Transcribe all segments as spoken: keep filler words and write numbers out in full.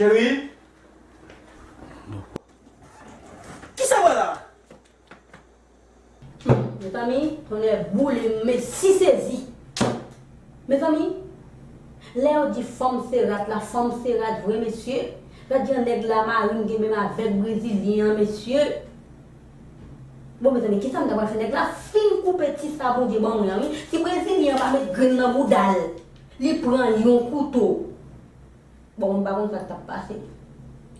Cheri. Kisa w wè la? Mezanmi, tonnè boule m, mesi sezi. Mezanmi, lè yo di fanm se rat la, fanm se rat vre, mesye. Gad jan nèg la mari m genbe m avèk brezilyen an, mesye. Bon, mezanmi, kisa m ta pral fè? Nèg la fin koupe ti sa Bondye ban mwen an, wi. Ti brezilyen an pa met grenn nan bouda l. Li pran yon kouto. Bon, m pa konn sa k t ap pase.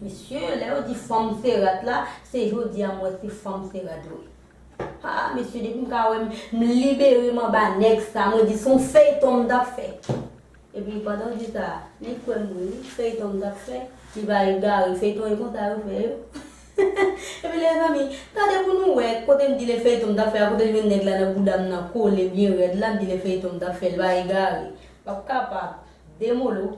Mesye, lè yo di fanm se rat la, se jodi a m wè si fanm se rat vre. Ah, mesye, depi m ka wè m, m libere m anba nèg sa, mwen di se yon feyton m t ap fè. Epi pandan w di sa, li kwè m vre, wi, feyton m t ap fè, li pa egare, feyton e konsa yo fè yo. Epi lezanmi, tande pou nou wè, kote m di le feyton m t ap fè a, kote l jwenn nèg la nan bouda m nan kole byen rèd la, m di le feyton m t ap fè, l pa egare. P ap kapab. Demolo.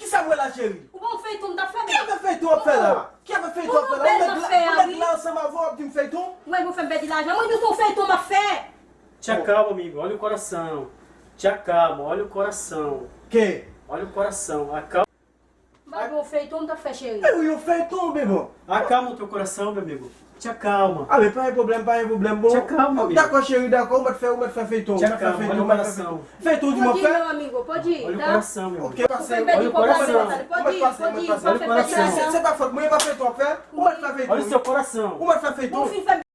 Kisa m wè la, cheri? Ou pa wè feyton m t ap fè? Ki afè feyton w ap fè la? Ki afè feyton w ap fè la? Ou nèg la, ou nèg la ansanm avè w ap di m feyton? Ou wè, ou fè m pèdi lajan. Mwen di w se yon feyton m ap fè. Te acalma, amigo. Olha o coração. Te acalma, olha o coração. Ke? Olha o coração. Acalma. M pa di w feyton m t ap fè, cheri. E wi, yon feyton, bebe. Acalma o teu coração, meu amigo. Te acalma. Ah, men pa gen pwoblèm, pa gen pwoblèm, bon. Te acalma, amigo. Dakò, cheri, dakò, ou mèt fè, ou mèt fè feyton, ou mèt fè feyton, ou mèt fè feyton. Feyton di m ap fè? Pode ir, meu amigo, pode ir, tá? Olha o coração, meu amigo. Ok, pase, ou mèt pase, ou mèt pase, ou mèt pase. Se, se pa fòt mwen, e pa feyton w ap fè. Ou mèt fè feyton. Olha o seu coração. Ou mèt fè feyton.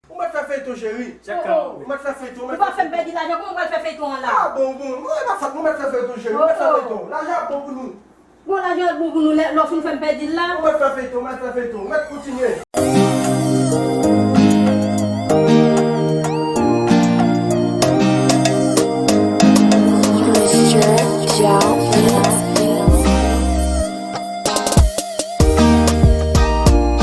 Ou mèt fè feyton, cheri. Te acalma. Ou mèt fè feyton, ou mèt fè feyton. Ou pa fè m pèdi lajan, kòman m pral fè feyton an la? Ah, bon, bon. Non, e pa fòt mwen, ou mèt fè feyton, cheri. Ou mèt fè feyton. Lajan ap bon pou nou. Bon, lajan ap bon pou nou, lè, lè w fin fè m pèdi l la. Ou mèt fè feyton, ou mèt fè feyton. Ou mèt kontinye.